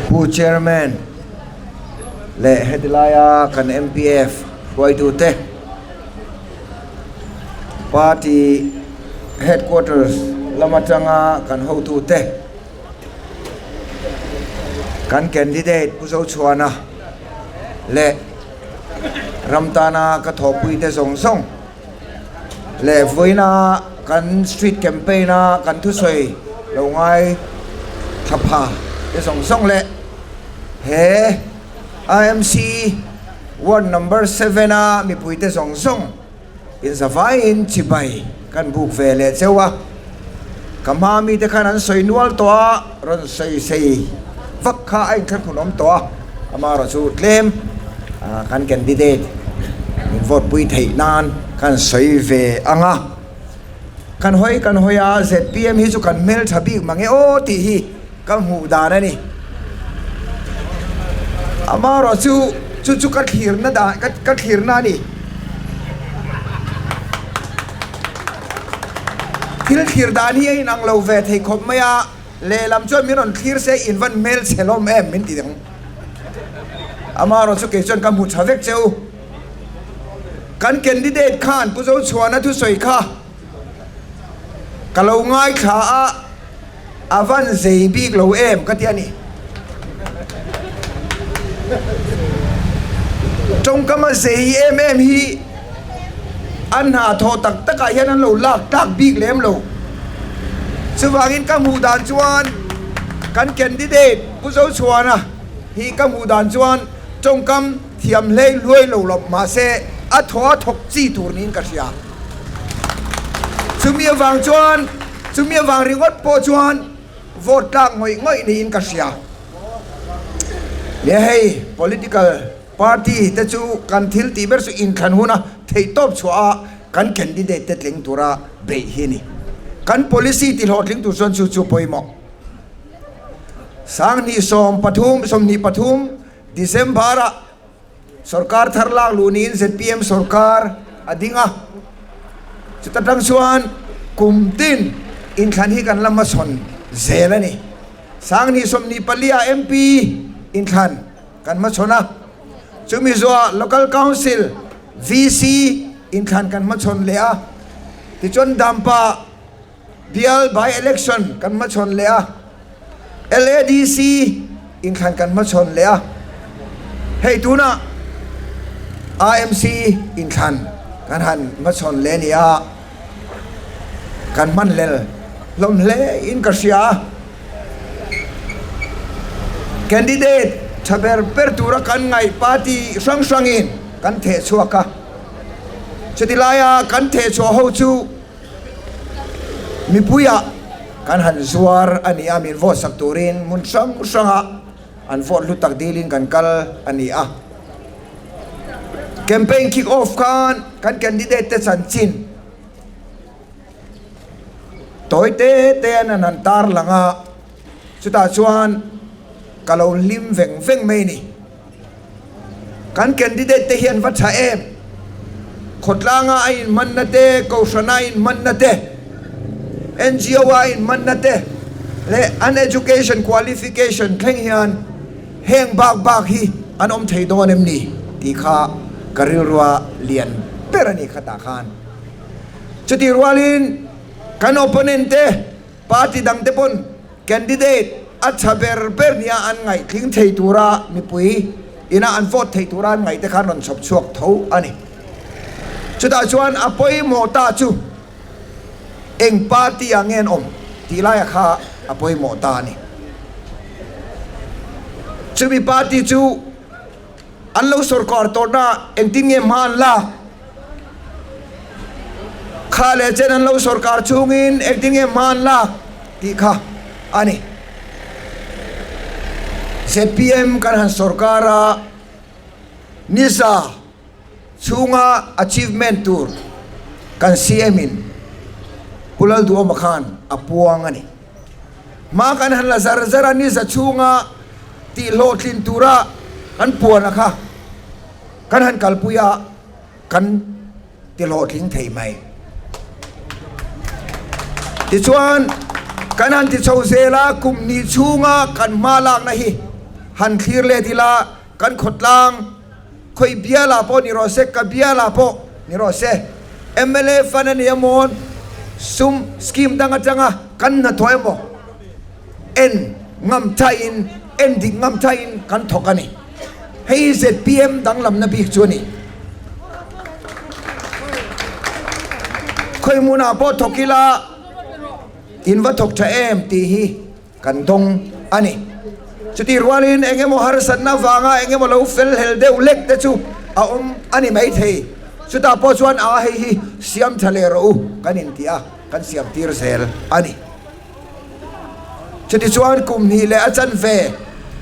Pu Chairman leh heti laia kan MPF hruaitute Party Headquarters lam atanga kan hotute kan candidate Pu Zochhuana leh ram tana ka thawhpuite zawng zawng leh vawiina kan street campaign a kan thusawi lo ngai thla pha te zawng zawng leh he IMC ward number seven a mipuite zawng zawng inzavaiin chibai kan buk ve leh cheu a, ka hma mite khan an sawi nual tawh a, rawn sawi sei vak kha a inthlahrun awm tawh a, amaherawhchu tlem kan candidate min vote pui theih nan kan sawi ve ang a, kan hawi kan hawi a zpm hi chu kan hmeltha bik mange aw tih hi ka hmuh dan a ni. Amaherawhchu chu chu ka thlirna dan ka thlirna a ni. Thil thlir dan hi a inang lo ve thei khawp mai a, lehlam chuan min rawn thlir se in van hmel chhe hlawm em min ti ang. Amaherawhchu kei chuan ka hmu tha vek che u. Kan candidate khan Pu Zochhuana thusawi kha ka lo ngaithla a. A van zei bik lo em ka ti a ni. Tawngkam a zei em em hi an hna thawh tak takah hian an lo lak tlak bik lem lo. Chuvangin ka hmuh dan chuan kan candidate Pu Zochhuana hi ka hmuh dan chuan tawngkam thiam hlei hluai lo lawp mahse a thaw a thawk chi tur niin ka hria. Chumi avang chuan Chumi avang ringawt pawh chuan vote tlak ngawih ngawih niin ka hria. Nia hei political party te chu kan thil tih ber chu inthlan huna theihtawp chhuah a kan candidate te tling tura beih hi a ni. Kan policy ti hlawhtling tur chuan chu chu pawimawh. 2023 23 December ah Sorkar thar lak luh niin zpm sorkar a ding a, chuta tang chuan kum tin inthlan hi kan la hmachhawn zel a ni. 2024 ah MP inthlan kan hmachhawn a, chumi zawhah Local Council, VC, inthlan kan hmachhawn leh a, tichuan Dampa Bial by election kan hmachhawn leh a, LADC inthlan kan hmachhawn leh a, hei tunah IMC inthlan kan han hmachhawn leh a ni a, kan hmanhlel hlawm hle in ka hria a. Candidate tha ber ber tura kan ngaih party hrang hrangin kan thehchhuak a, chutilaia kan thehchhuah ho chu, Mipuiah kan han zuar a ni a, min vote sak turin hmun hrang hranga an vote hlu tak dilin kan kal a ni a. Campaign kick off khan kan candidate te chanchin tawi te te an han tar lang a, chutah chuan ka lo hlim veng veng mai a ni. Kan candidate te hi an va tha em? Khawtlanga a inhmanna te, Kohhrana a inhmanna te, NGO a inhmanna te leh an education qualification thleng hian heng bak bak hi an awm thei dawn em ni tih kha ka rilrua lian ber a ni khatah khan. Chutih rualin kan opponent te, Party dangte pawn candidate a tha ber ber nia an ngaihtling thei tura mipui ina an vote thei tura an ngaihte khan rawn chhawp chhuak tho a ni. Chutah chuan a pawimawh ta chu eng party ah nge an awm tih laia kha a pawimawh ta a ni. Chumi party chu An lo sawrkar tawhna engtin nge hma an lak? Kha leh chen an lo sawrkar chhungin engtin nge hma an lak tih kha a ni. Zpm kan han sawrkar a, nisa chhunga achievement tur kan CM in Pu Lalduhawma khan a puang a ni. Hma kan han la zar zar a, nisa chhunga tih hlawhtlin tura kan puana kha kan han kalpui a, kan ti hlawhtling thei mai. Tichuan, kan han ti chho zel a, kum hnih chhunga kan hma lakna hi. Han thlir let ila kan khawtlang khawi bialah pawh ni rawh se, ka bialah pawh ni rawh se, mla fund a ni emaw, sum scheme dang atanga kan hnathawh emaw en ngam thain, en dik ngam thain kan thawk a ni. Hei hi zpm danglamna bik chu a ni. Khawi hmunah pawh thawk ila in va thawk tha em tih hi kan dawng a ni. Chutih rualin eng emaw harsatna avanga eng emaw lo fel hel deuh lek te chu a awm a ni maithei. Chutah pawh chuan a hei hi siam tha leh rawh u kan inti a, kan siam tir zel a ni. Chutichuan kum hnih leh a chanve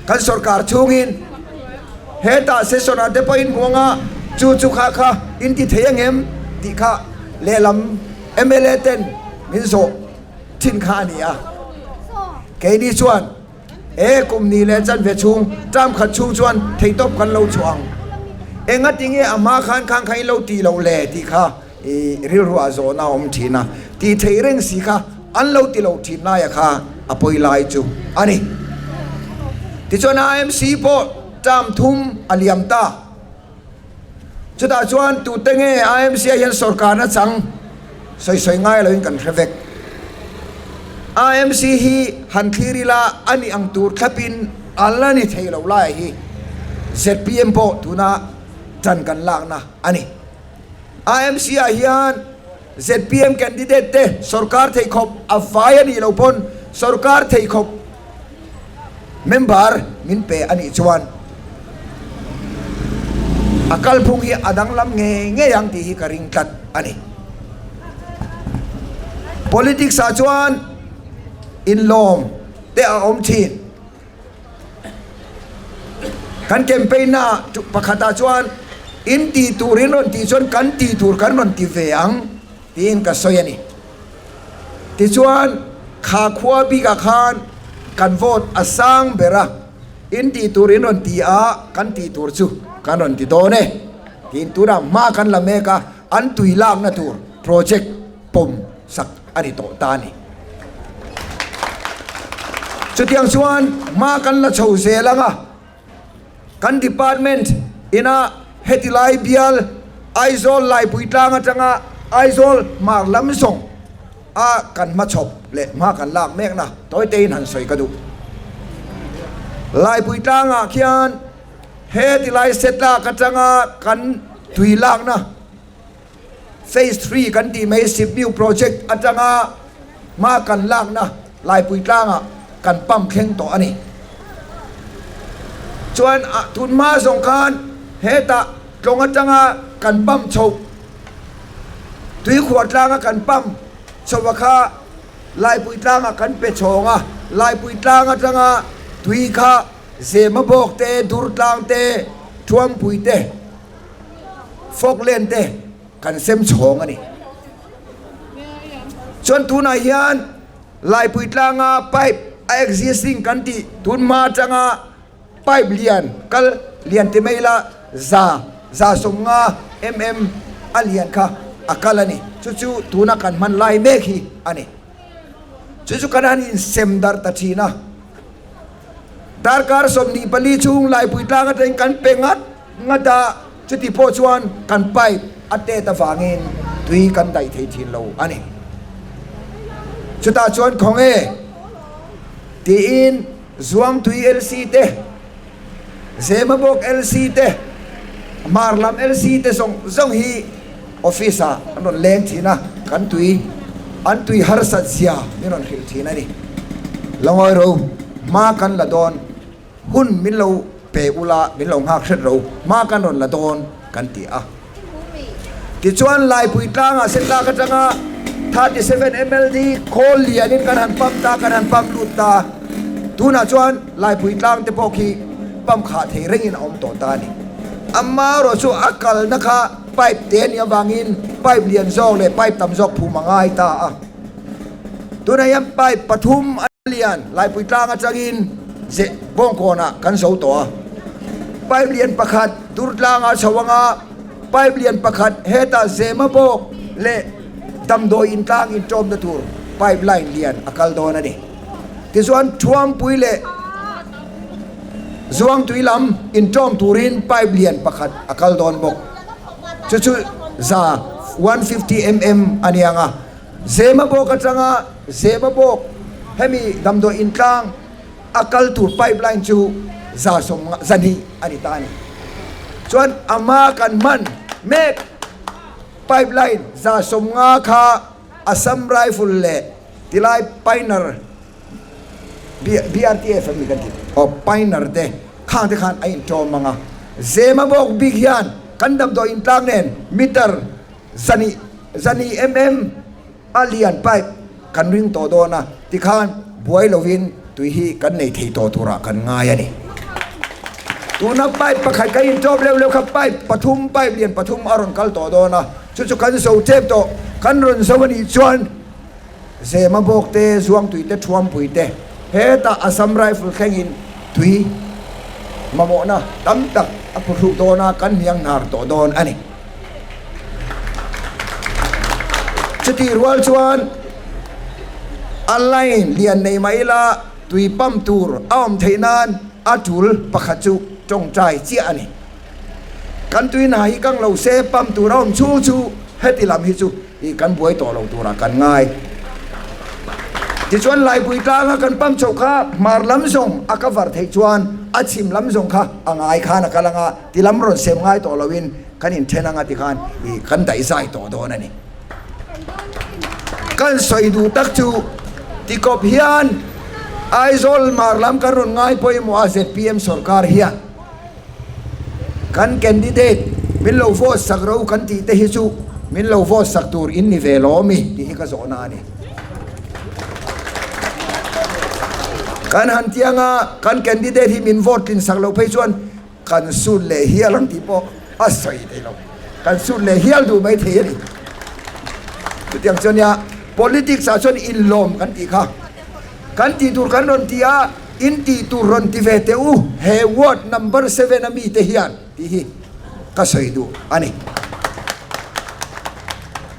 kan sorkar chhungin hetah session ah te pawhin hmu anga chu chu kha kha in ti thei angem tih kha lehlam mla ten min zawh thin kha a ni a. Keini chuan he kum hnih leh chanve chhung term khat chhung chuan theihtawp kan lo chhuah ang. Engatinge a hma khan khang kha in lo tih loh le tih kha I rilruah zawhna a awm thin a, tih theih reng si kha an lo ti lo thin laia kha a pawi lai chu a ni. Tichuan AMC pawh term thum a liam ta. Chutah chuan tute nge AMC ah hian sorkarna chang sawi sawi ngai loin kan hre vek. AMC hi han thlir ila a nih ang tur thlapin a la ni thei lo laia hi zpm pawh tuna chan kan lakna a ni. AMC ah hian zpm candidate te sorkar theikhawp a vai a nih loh pawn sorkar theikhawp member min pe a nih chuan a kalphung hi a danglam ngei ngei ang tih hi ka ring tlat a ni. Politics ah chuan inlawm te a awm thin. Kan campaign na pakhatah chuan in tih tur in rawn tih chuan kan tih tur kan rawn ti ve ang tiin ka sawi a ni. Tichuan kha khua bikah khan kan vote a sang ber a, in tih tur in rawn ti a, kan tih tur chu kan rawn ti dawn e tiin tunah hma kan la mek a, an tui lakna tur project pawm sak a ni tawh ta a ni. Chutiang chuan hma kan la chho zel ang a, kan department ina heti lai bial Aizawl Laipui tlang atanga Aizawl hmar lam zawng a kan hmachhawp leh hma kan lak mekna tawi tein han sawi ka duh. Laipui tlangah khian heti lai set lak atanga kan tui lakna Phase Three kan tih mai Sipmiu Project atanga hma kan lakna Laipui tlangah kan pump thleng tawh a ni. Chuan tun hma zawng khan hetah tlawng atanga kan pump chhoh, Tuikhuar tlanga kan pump chhoh a kha Laipui tlangah kan pe chhawng a, Laipui tlang atanga tui kha Zemabawk te, Durtlang te, Thuampui te, Falkland te kan sem chhawng a ni. Chuan tunah hian Laipui tlanga pipe a existing kan tih tun hma atanga pipe lian kal lian ti mai ila za za 50 mm a lian kha a kal a ni. Chu chu tuna kan hman lai mek hi a ni. Chu chu kan han insem darh ta thin a. Darkar 24 chhung Laipui tlang atangin kan pe ngat ngat a, chuti pawh chuan kan pipe a tet avangin tui kan daih thei thin lo a ni. Chutah chuan khawnge tiin Zuangtui LC te, Zemabawk LC te, Hmar lam LC te zawng zawng hi office ah an rawn leng thin a, kan tui an tui harsat zia min rawn hrilh thin a ni. Langawi ro hma kan la dawn. Hun min lo pe ula, min lo nghak hret ro, hma kan rawn la dawn kan ti a. Tichuan Laipui tlangah Setlak atanga 37 MLD khawl lianin kan han pump ta, kan han pump lut ta. Tunah chuan Laipui tlang te pawh khi pump khah thei rengin a awm tawh ta a ni. Amaherawh chu a kalna kha pipe te a nih avangin pipe lian zawk leh pipe tam zawk phum a ngai ta a. Tunah hian pipe pathum a lian Laipui tlang atangin Zeh Bawngkawnah kan zo tawh a. Pipe lian pakhat Durtlangah chho anga pipe lian pakhat hetah Zemabawk leh Damdawi intlang intawmna tur pipe line lian a kal dawn a ni. Tichuan Thuampui leh. Zuangtui lam inṭawm turin pipe lian pakhat a kal dawn bawk. Chu chu 150 mm a ni ang a. Zemabawk atanga Zemabawk hemi damdawi intlang a kal tur pipe line chu 120 a ni ta a ni. Chuan a hma kan hman mek pipe line 150 kha Assam Rifle leh tilai Pioneer BRTF a mi kan tih aw Pioneer te khang te khan a inṭawm ang a. Zemabawk bik hian kan damdawi intlang nen meter 200 200 mm a lian pipe kan ring tawh dawn a, tikhan buai lovin tui hi kan nei thei tawh turah kan ngai a ni. Tuna pipe pakhat kan intawp leuh leuh kha pipe pathum, pipe lian pathum a rawn kal tawh dawn a, chu chu kan zo tep tawh. Kan rawn zo a nih chuan Zema bawk te, Zuangtui te, Thuampui te hetah Assam Rifle thlengin tui mamawhna tam tak a phuhruh dawn a, kan hniang hnar tawh dawn a ni. Chutih rual chuan a line lian nei mai ila tui pump tur a awm theih nan a tul pakhat chu tawngtai chiah a ni. Kan tui hna hi kang lo se pump tur a awm chhung chu heti lam hi chu ih kan buai tawh lo turah kan ngai. Tichuan Laipui tlanga kan pump chhoh kha hmar lam zawng a cover theih chuan a chhim lam zawng kha a ngai khan a kal anga ti lam rawn sem ngai tawh loin Kan inthen anga tikhan ih kan daihzai tawh dawn a ni. Kan sawi duh tak chu tikawp hian Aizawl mar lam kan rawn ngai pawimawh a zpm sorkar hian kan candidate min lo vote sak ro kan tih te hi chu min lo vote sak tur in ni ve lo ami tih hi ka zawhna a ni. Kan han tianga kan candidate hi min vote tlin sak lo phei chuan Kan sut leh hial ang tih pawh a sawi thei lo. Kan sut leh hial duh mai thei a ni. Chutiang chuan nia politics ah chuan inlawm kan tih kha. Kan tih tur kan rawn ti a, in tih tur rawn ti ve teh u he ward number seven a mite hian tih hi ka sawi duh a ni.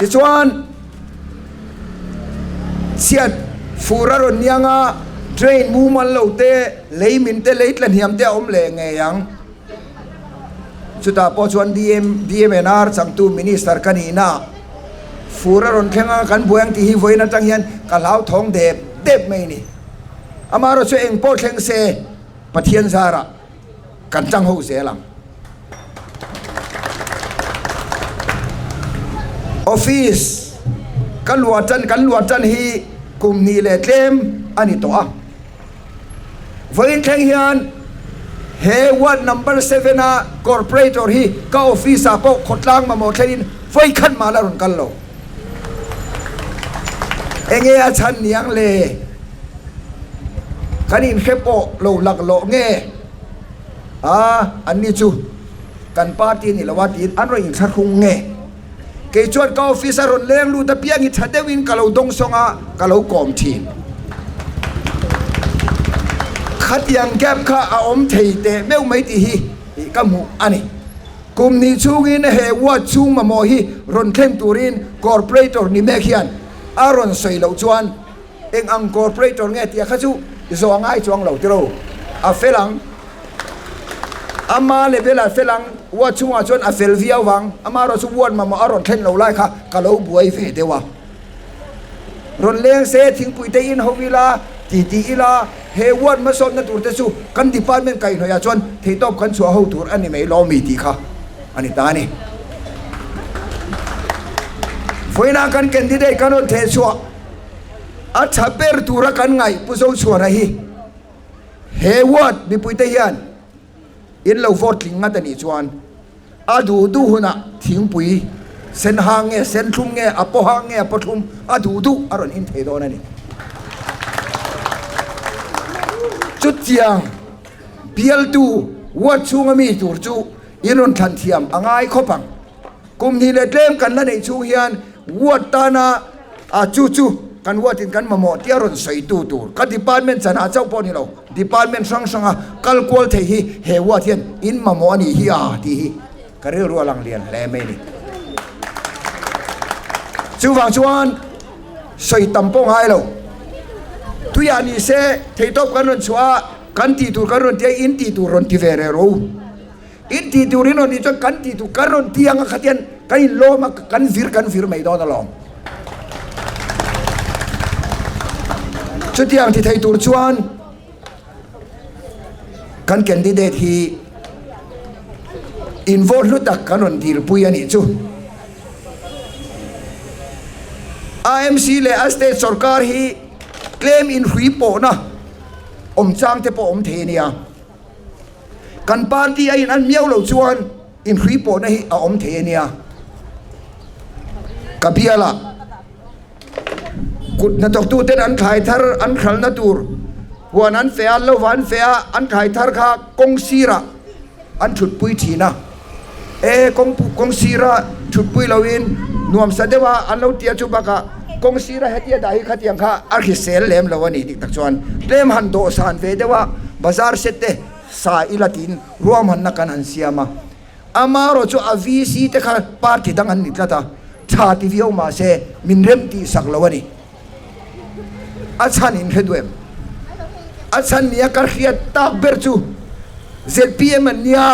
Tichuan chhiat fur a rawn niang a, drain mumal lo te, Lei min te lei tla hniam te a awm leh ngei ang. Chutah pawh chuan DM, DMNR changtu Minister ka nihna ah fur a rawn thleng a, kan buai ang tih hi vawiin atang hian ka hlauthawng dep dep mai a ni. Amaherawhchu chu eng pawh thleng se Pathian zarah kan tang ho zel ang. Office ka luah tan kan luah tan hi kum hnih leh tlem a ni tawh a. Vawiin thleng hian he ward number seven a corporator hi ka office ah pawh khawtlang mamawh thlenin vawikhat mah la rawn kal lo. Enge a chhan niang le? Kan inhre pawh lo laklawh nge? A, anni chu kan party a ni lo a tiin an rawn inthlahrung nge? Kei chuan ka office a rawn leng lut apiang hi tha deuhin ka lo dawngsawng a, ka lo kawm thin. Khatiang gap kha a awm thei teh meuh mai tih hi ka hmuh a ni. Kum hnih chhungin he ward chhung mamawh hi rawn thleng turin corporator ni mek hian a rawn sawi loh chuan Eng ang corporator nge tih a kha chu zawh a ngai chuang lo tiro. A fel ang. Ama level ah fel ang, ward chhungah chuan a fel viau vang. Ama erawh chu ward mamawh a rawn thlen lo lai kha ka lo buai ve deuh a. Rawn leng se thingpui te in ho ila, ti ti ila, he ward hmasawnna tur te chu kan department kaihhnawih ah chuan theihtawp kan chhuah ho tur a ni mai lawmi tih kha a ni ta a ni. Vawiinah kan candidate kan rawn theh chhuah. A tha ber tura kan ngaih Pu Zochhuana hi he ward mipuite hian in lo vote tling ngat a nih chuan a duh duh hunah thingpui sen hang nge sen thlum nge a paw hang nge a paw thlum a duh duh a rawn in thei dawn a ni. Chutiang bialtu ward chhunga mi tur chu in rawn thlan thiam a ngai khawp ang. Kum hnih leh tlem kan la neih chhung hian ward tana a chu chu kan ward in kan mamawh tia rawn sawi tu tur ka department chanah chauh pawh ni lo, department hrang hranga kal kual thei hi he ward hian in mamawh a nih hi a tih hi ka rilru a lang lian hle mai a ni. Chuvang chuan sawi tam pawh ngai lo, tuiah ni se theihtawp kan rawn chhuah a. Kan tih tur kan rawn ti a, in tih tur rawn ti ve reh rawh u. In tih tur in rawn tih chuan kan tih tur kan rawn ti ang a, khatian kan inlawm a, kan vir kan vir mai dawn alawm. Chutiang ti thei tur chuan kan candidate hi invote hlu tak kan rawn dilpui a nih chu. AMC leh a state sorkar hi tlem inhrui pawhna awm chang te pawh awm thei a nia. Kan party a in an miau lo chuan inhrui pawhna hi a awm thei a nia. Ka bialah kut hnathawktu ten an thlai thar an hralhna tur huan an feh a, lova an feh a, an thlai thar kha kawng sirah an thutpui thin a, e kawng kawng sira thutpui loin nuam sa deuh a an lo ti a chu bakah kawng sira hetia dah hi khatiang kha a hrisel lem lo a ni dik tak chuan tlem han dawhsan ve deuh a bazar set te sa ila tiin ruahmanna kan han siam a amarawh chu a VC te kha party dang an ni tlat a tha ti viau mahse min rem tih sak lo a ni. A chhan in hre duh em? A chhan nia ka hriat tak ber chu zpm an nia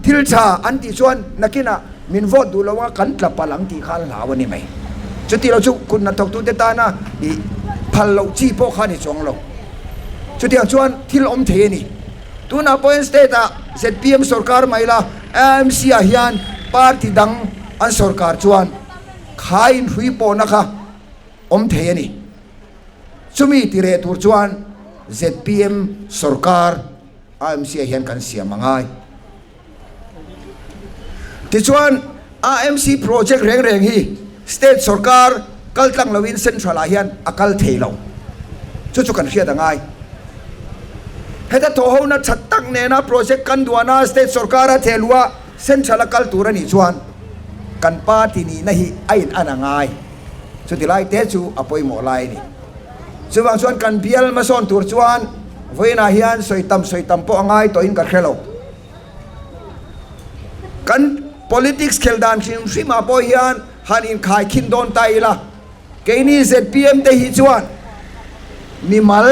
thil tha an tih chuan nakinah min vote duh lo anga kan tla palh ang tih kha an hlau a ni mai. Chuti lo chu kut hnathawktute tana ih phal loh chi pawh kha a ni chuang lo. Chutiang chuan thil awm thei a ni. Tunah pawhin state ah zpm sorkar mai la AMC ah hian party dang an sorkar chuan kha inhrui pawhna kha awm thei a ni. Chumi ti reh tur chuan zpm sorkar AMC ah hian kan siam a ngai. Tichuan AMC project reng reng hi state sorkar kal tlang loin central ah hian a kal thei lo. Chu chu kan hriat a ngai. Heta thawhhona tha tak nena project kan duana state sorkar a theh luh a central a kal tur a nih chuan kan party nihna hi a in an a ngai. Chuti lai te chu a pawimawh lai a ni. Chuvang chuan kan bial hmasawn tur chuan vawiinah hian sawi tam sawi tam pawh a ngai tawhin ka hre lo. Kan politics khel dan hrim hrimah pawh hian han inkhai khin dawn ta ila, keini zpm te hi chuan mimal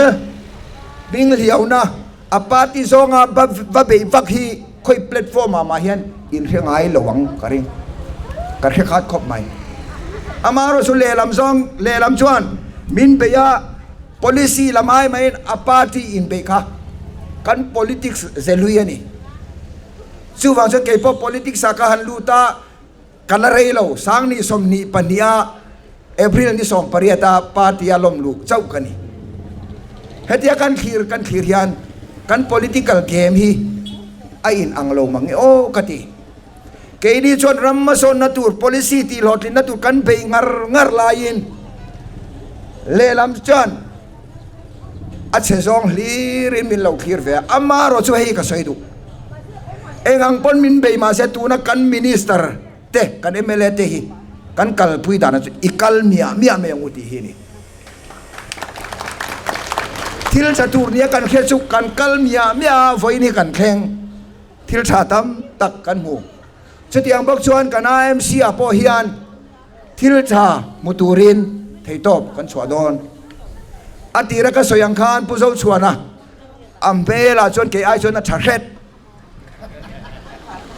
hminghliauna A party zawnga va bei vak hi khawi platform ah mah hian in hre ngai lo ang ka ring. Ka hre khat khawp mai. Amaherawhchu lehlam zawng lehlam chuan min bei a policy lam ai maiin a party in beih kha kan politics ze lui a ni. Chuvang chuan keipawh politics ah ka han lut a. Ka la rei lo, Sangni 22 a April ni 18 a party a lawm luh chauh ka ni. Hetia kan thlir kan thlir hian kan political game hi a in ang lo mang e aw ka ti. Keini chuan ram hmasawnna tur policy tih hlawhtlinna tur kan bei ngar ngar laiin lehlam chuan a chhe zawng hlirin min lo thlir ve a, amaherawh chu hei ka sawi duh. Eng ang pawn min bei mahse tuna kan minister te, kan mla te hi kan kalpui dana chu i kal miah miah mai ang u tih hi a ni. Thil tha tur nia kan hriat chu kan kal miah miah a, vawiin hi kan thleng thil tha tam tak kan hmu. Chutiang bawk chuan kan AMC ah pawh hian Thil tha hmu turin theihtawp kan chhuah dawn. A tira ka sawi ang khan Pu Zochhuana a hmelah chuan kei ai chuan a tha hret.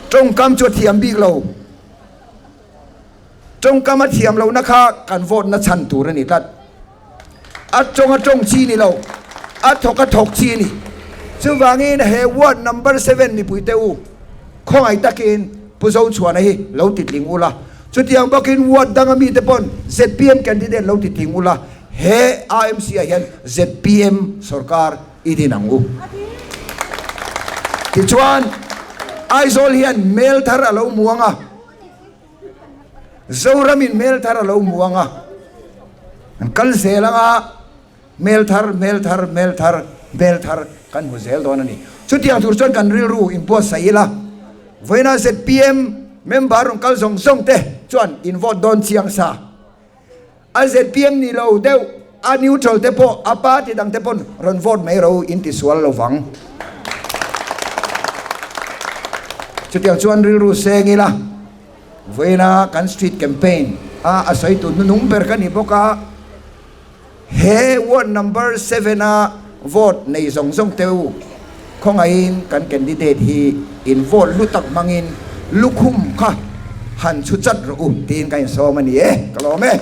Tawngkam chu a thiam bik lo. Tawngkam a thiam lohna kha kan vote na chhan tur a ni tlat. A tawng a tawng chi ni lo, a thawk a thawk chi a ni. Chuvangin he ward number seven mipuite u khawngaih takin Pu Zochhuana hi lo titling ula, chutiang bawkin ward danga mite pawn zpm candidate lo titling ula, he AMC ah hian zpm sorkar i din ang u. Tichuan Aizawl hian hmel thar a lo muang a. Zoramin hmel thar a lo hmu ang a, an kal zel ang a, hmel thar, hmel thar, hmel thar, hmel thar kan hmu zel dawn a ni. Chutiang tur chuan kan rilru inbuatsaih ila, vawiina zpm member rawn kal zawng zawng te chuan in vote dawn chiang sa. A zpm ni lo deuh, a neutral te pawh, a party dang te pawn rawn vote mai ro in ti sual lo vang. Chutiang chuan rilru seng ila, vawiina kan street campaign a a sawi tu hnunung ber ka ni bawk a, he ward number seven a vote nei zawng zawng te u. Khawngaihin kan candidate hi in vote hlu tak hmangin lukhum kha han chhu chat rawh u tiin ka insawm a ni e. Ka lawm e.